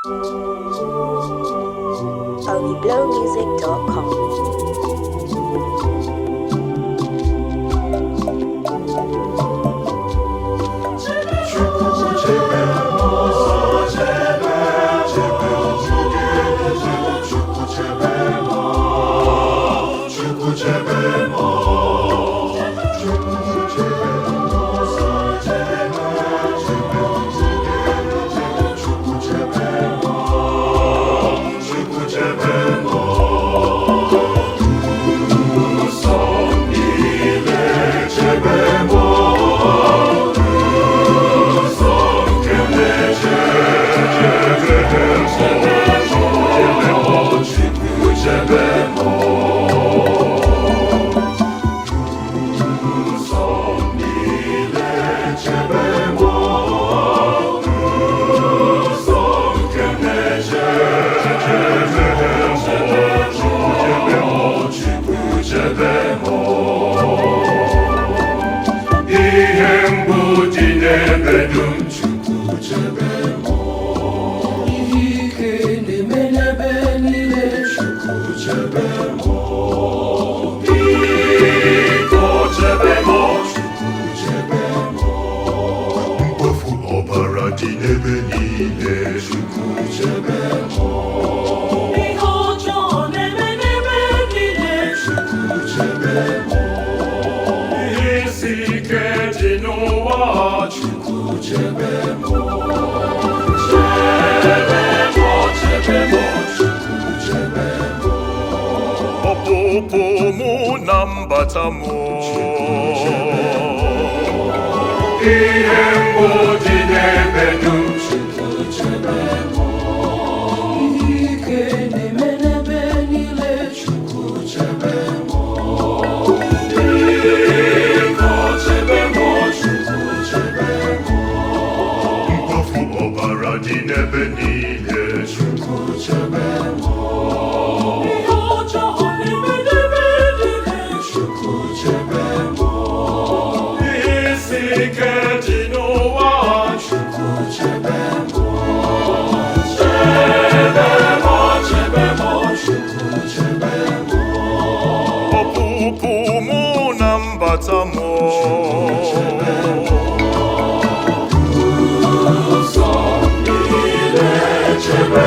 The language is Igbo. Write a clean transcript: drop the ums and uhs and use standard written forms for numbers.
OnlyBlowMusic.com. Ihe mgbu dị n'ebe dum, Chukwu chebe m. Ihe ike na-eme n'ebe niile. Chukwu chebe m. Biko chebe m. Chukwu chebe m. Mkpofu ọbara dị n'ebe niile. Chukwu chebe m. Ihe ọjọọ na-eme n'ebe niile. Chukwu chebe m. Ihe isi ike dị n'ụwa. Chukwu chebe m. Chebe m, chebe m, Chukwu chebe m. Ọpụpụ mụ na mbata mụ. Ihe mgbu dị n'ebe dum. Chukwu chebe m. Ihe ike na-eme n'ebe niile. Chukwu chebe m. Biko chebe m. Chukwu chebe m. Mkpofu ọbara dị n'ebe niile. Chukwu chebe m. Ihe ọjọọ na-eme n'ebe niile. Chukwu chebe m. Ihe isi ike dị n'ụwa. Chukwu chebe m. Chebe m, chebe m, Chukwu chebe m. Ọpụpụ mụ na mbata mụ. Ụzọ niile chebe.